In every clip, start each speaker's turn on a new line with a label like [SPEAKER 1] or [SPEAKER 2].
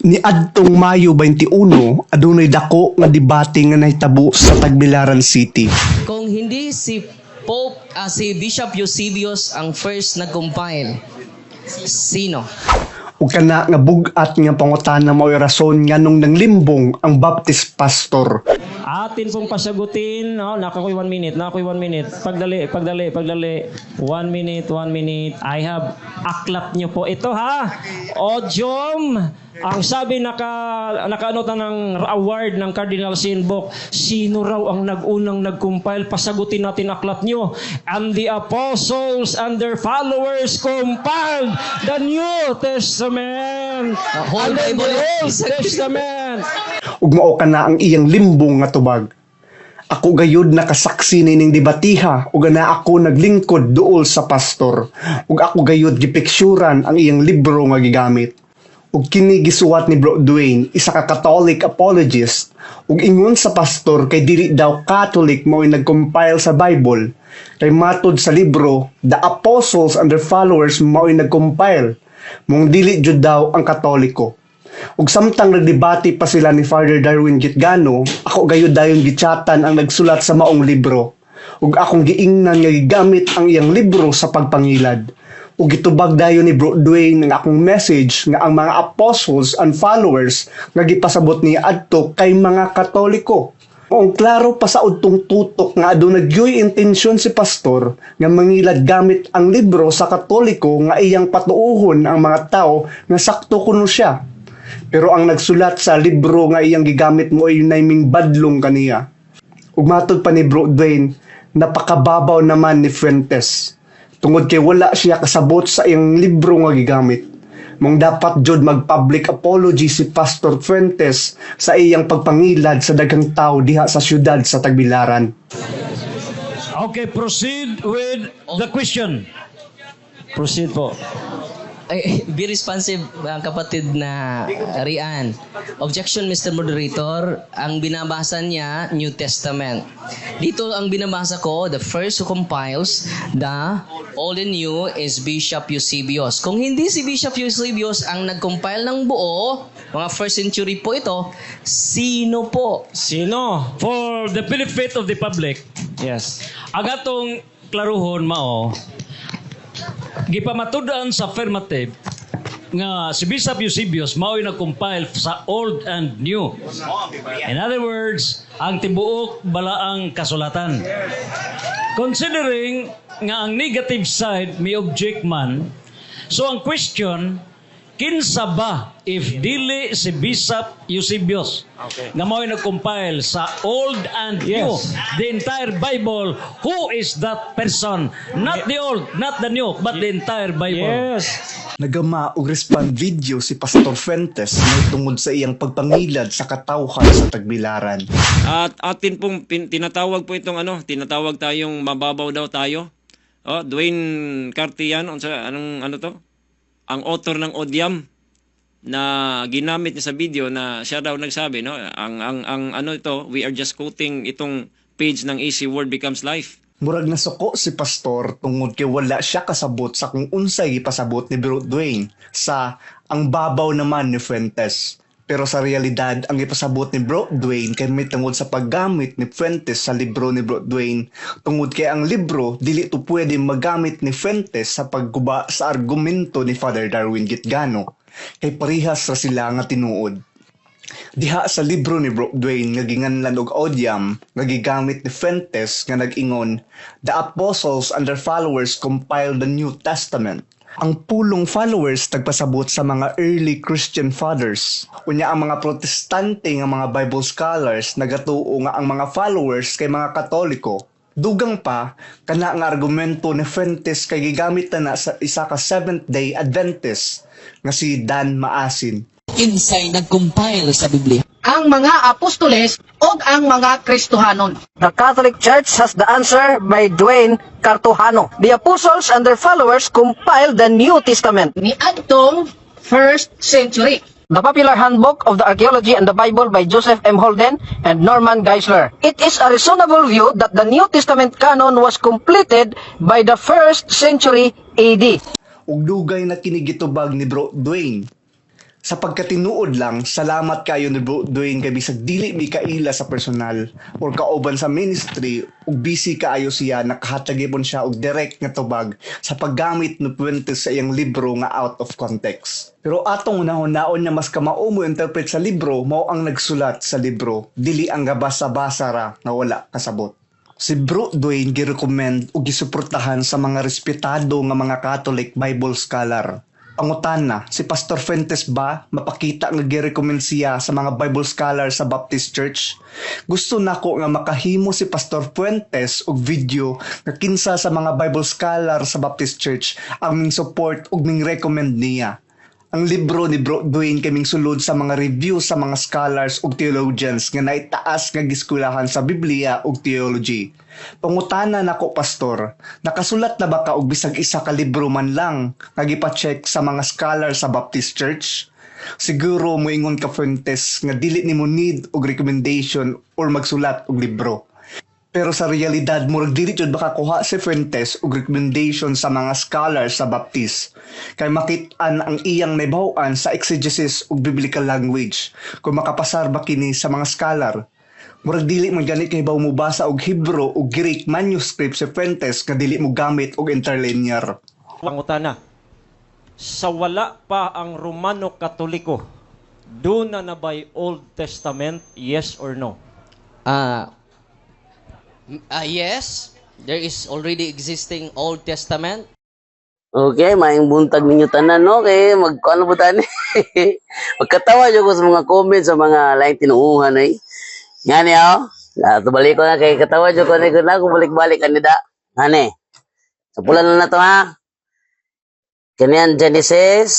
[SPEAKER 1] Niadtong Mayo 21, adunay dako nga debate nga nahitabo sa Tagbilaran City.
[SPEAKER 2] Kung hindi si Pope, si Bishop Eusebius ang first nag-compile, sino?
[SPEAKER 1] Ug kana nga bug-at nga pangutana mao'y rason nganong nanglimbong ang Baptist pastor.
[SPEAKER 3] Atin pong pasagutin, no, nakakoy 1 minute, nakakoy 1 minute. Pagdali, pagdali, pagdali. 1 minute, 1 minute. I have aklat nyo po ito, ha. Odium. Ang sabi, nakaano ta ng award ng Cardinal Sin Book. Sino raw ang nag-unang nag-compile? Pasagutin natin aklat nyo. And the apostles and their followers compiled the New Testament.
[SPEAKER 2] The whole
[SPEAKER 3] And then
[SPEAKER 2] Bible
[SPEAKER 3] the Old
[SPEAKER 2] is-
[SPEAKER 3] Testament.
[SPEAKER 1] Ug mao kana ang iyang limbong nga tubag. Ako gayud nakasaksi nining debatiha ug ana ako naglingkod duol sa pastor. Ug ako gayud gipiksuran ang iyang libro nga gigamit. Ug kini gisuwat ni Bro Dwayne, isa ka Catholic apologist, ug ingon sa pastor kay dili daw Catholic mao'y nag-compile sa Bible. Kay matod sa libro, the apostles and their followers mao'y nag-compile. Mong dili jud daw ang Katoliko. Ug samtang nagdebate pa sila ni Father Darwin Gitgano, ako gayud dayon gichatan ang nagsulat sa maong libro. Ug akong giingnan nga gigamit ang iyang libro sa pagpangilad. Ug gitubag dayon ni Bro Dwayne ang akong message nga ang mga apostles and followers nga gipasabot niya adto kay mga Katoliko. Kung klaro pa sa udtong tutok nga aduna gyoy intensyon si pastor nga mangilad gamit ang libro sa Katoliko nga iyang patuuhon ang mga tao nga sakto kuno siya. Pero ang nagsulat sa libro nga iyang gigamit mo ay naiming badlong kaniya. Ug matod pa ni Bro Dwayne, napakababaw naman ni Fuentes. Tungod kay wala siya kasabot sa iyang libro nga gigamit. Mong dapat jud mag-public apology si Pastor Fuentes sa iyang pagpangilad sa daghang tao diha sa syudad sa Tagbilaran.
[SPEAKER 4] Okay, proceed with the question.
[SPEAKER 3] Proceed po.
[SPEAKER 2] Ay, be responsive, kapatid na Rian. Objection, Mr. Moderator. Ang binabasa niya, New Testament. Dito ang binabasa ko, the first who compiles the Old and New is Bishop Eusebius. Kung hindi si Bishop Eusebius ang nag-compile ng buo, mga first century po ito, sino po?
[SPEAKER 3] Sino?
[SPEAKER 4] For the benefit of the public, ang atong klaruhon mao, gipamatud-an sa affirmative nga si Bishop Eusebius mao'y nag-compile sa Old and New. In other words, ang tibuok balaang kasulatan. Considering nga ang negative side may object man, so ang question, kinsa ba if dili si Bishop Eusebius nga mao'y nag-compile sa Old and New, the entire Bible, who is that person? Not the Old, not the New, but the entire Bible.
[SPEAKER 1] Nagama og respond video si Pastor Fuentes may tungod sa iyang pagpangilad sa katawhan sa Tagbilaran.
[SPEAKER 5] At atin pong tinatawag po itong ano, tinatawag tayong mababaw daw tayo. Oh, Dwayne Cartian, unsa, anong ano to? Ang author ng Odium na ginamit niya sa video na siya daw nagsabi, no? Ang ano ito, we are just quoting itong page ng Easy Word Becomes Life.
[SPEAKER 1] Murag nasuko si Pastor tungod kay wala siya kasabot sa kung unsay gipasabot ni Bro Dwayne sa ang babaw naman ni Fuentes. Pero sa realidad, ang gipasabot ni Bro Dwayne kay may tungod sa paggamit ni Fuentes sa libro ni Bro Dwayne, tungod kay ang libro dili to pwede magamit ni Fuentes sa pagguba sa argumento ni Father Darwin Gitgano. Kay parihas ra sila nga tinuod. Diha sa libro ni Bro Dwayne nga ginganlan og Odium nga gigamit ni Fuentes nga nag-ingon, "The apostles and their followers compiled the New Testament." Ang pulong followers nagpasabot sa mga early Christian fathers. Unya ang mga Protestante nga mga Bible scholars nagatuo nga ang mga followers kay mga Katoliko. Dugang pa, kana nga argumento ni Fuentes kay gigamit na na sa isa ka Seventh Day Adventist nga si Dan Maasin.
[SPEAKER 2] Kinsay nag-compile sa Biblia?
[SPEAKER 6] Ang mga apostoles o ang mga Kristohanon.
[SPEAKER 7] The Catholic Church Has the Answer by Dwayne Cartujano. The apostles and their followers compiled the New Testament.
[SPEAKER 6] Niadtong first century.
[SPEAKER 7] The Popular Handbook of the Archaeology and the Bible by Joseph M. Holden and Norman Geisler. It is a reasonable view that the New Testament canon was completed by the first century AD.
[SPEAKER 1] Ug dugay na kini gitubag ni Bro Dwayne. Sa pagkatinuod lang, salamat kayo ni Bro Dwayne kay bisag dili mi kaila sa personal or kauban sa ministry ug busy kaayo siya, nakahatag gyapon siya og direct nga tubag sa paggamit ni Fuentes sa iyang libro nga out of context. Pero atong unahon-naon nga mas kamao mo interpret sa libro mao ang nagsulat sa libro, dili ang gabasa-basa ra nga wala kasabot. Si Bro Dwayne girecommend ug gisuportahan sa mga respetado nga mga Catholic Bible scholar. Pangutana, si Pastor Fuentes ba mapakita nga girecommend siya sa mga Bible scholar sa Baptist Church? Gusto nako nga makahimo si Pastor Fuentes og video nga kinsa sa mga Bible scholar sa Baptist Church ang ming support ug ming recommend niya. Ang libro ni Bro Dwayne kay sulod sa mga review sa mga scholars ug theologians nga naitaas nga giskwelahan sa Biblia ug theology. Pangutana nako, Pastor, nakasulat na ba ka og bisag isa ka libro man lang nga gipa-check sa mga scholar sa Baptist Church? Siguro moingon ka, Fuentes, nga dili nimo need og recommendation or magsulat og libro. Pero sa realidad, murag dili jud makakuha si Fuentes og recommendation sa mga scholars sa Baptist. Kay makit-an ang iyang nahibaw-an sa exegesis ug biblical language. Kung makapasar ba kini sa mga scholar? Murag dili man gani kahibaw mo basa og Hebrew ug Greek manuscript si Fuentes nga dili mo gamit og interlinear.
[SPEAKER 5] Pangutana, sa wala pa ang Romano Katoliko, duna na ba'y Old Testament, yes or no?
[SPEAKER 2] Yes, there is already existing Old Testament.
[SPEAKER 8] Okay, maayong buntag ninyo tanan, no? Kay mag ano ba tani? Magkatawa jud ko sa mga comment sa mga laing tinuuhan ay. Ngani oh. Ah, tubalik ko na kay katawa jud ko ni ko na balik-balik ani da. Ngani. Sa pula na na to ha. Kaniyan Genesis,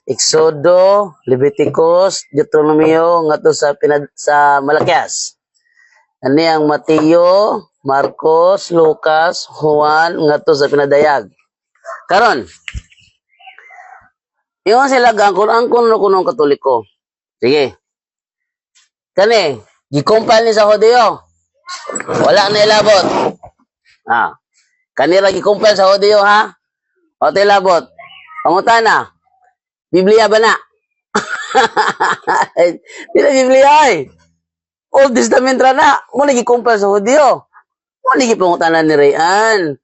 [SPEAKER 8] Exodo, Leviticus, Deuteronomio ngadto sa pinad sa Malakias. Ani ang Mateo, Marcos, Lucas, Juan ngadto sa pinadayag. Karon, ingon sila gangkon-angkon no kunong Katoliko. Sige. Kani, gi-compile ni sa Hudiyo. Wala na ilabot. Ah. Kanira gi-compile sa Hudiyo ha. O ilabot. Pangutana. Biblia ba na? Di na Biblia ay. Old Testament ra na. Mao na gi-compile sa Hudiyo. Mao na gipangutana ni Rayan.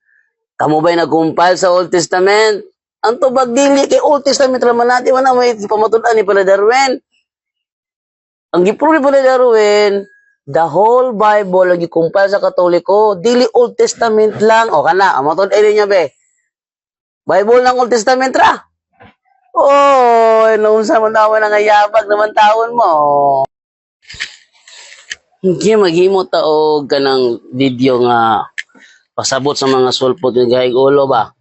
[SPEAKER 8] Kamo ba'y nag-compile sa Old Testament? Ang tubag dili kay Old Testament ra man natin, wala may pamatud-an ni Pala Darwin. Ang giprove ni Pala Darwin, the whole Bible ang gi-compile sa Katoliko, dili Old Testament lang. O kana, ang matud-an niya be. Bible ng Old Testament ra. Oh, naunsa man tawa na nga yabag naman taon mo. Hindi maghimo ta og kanang video nga pasabot sa mga sulpot nga gahig ulo ba.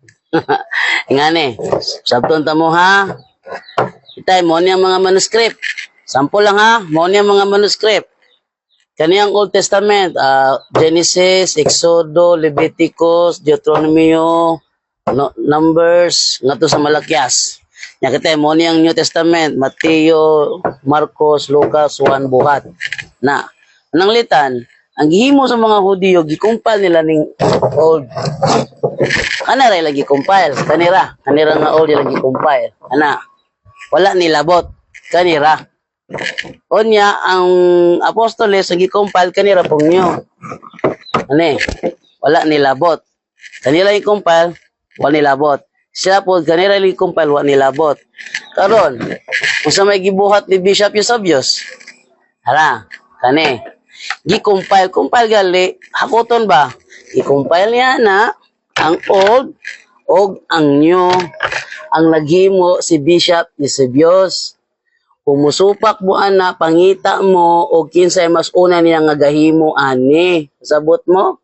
[SPEAKER 8] Ngani, sabton ta mo ha. Itay mo niya mga manuscript. Sample lang ha, mo niya mga manuscript. Kaniyang Old Testament, Genesis, Exodo, Leviticus, Deuteronomio, no, Numbers, ngadto sa Malakias. Nya kita mo niyang New Testament, Mateo, Marcos, Lucas, Juan, Buhat. Na, anang litan, ang gihimo sa mga Hudiyo, gi-compile nila ning old. Kana ra lagi compile, kanira, kanira nga old lagi compile. Ana, wala nilabot, kanira. Unya ang apostoles ang gi-compile kanira pong new. Ane, wala nilabot. Kanila yung compile, wala nilabot. Siya po, kanila yung compile, wala nilabot. Karon, kung sa may gibuhat ni Bishop Eusebius, hala, kani, gi-compile, compile gali, hakoton ba? I-compile niya na ang old og ang new. Ang naghimo si Bishop Eusebius. Kung musupak mo ana, pangita mo og kinsay mas una niya nga gahimo ani. Sabot mo?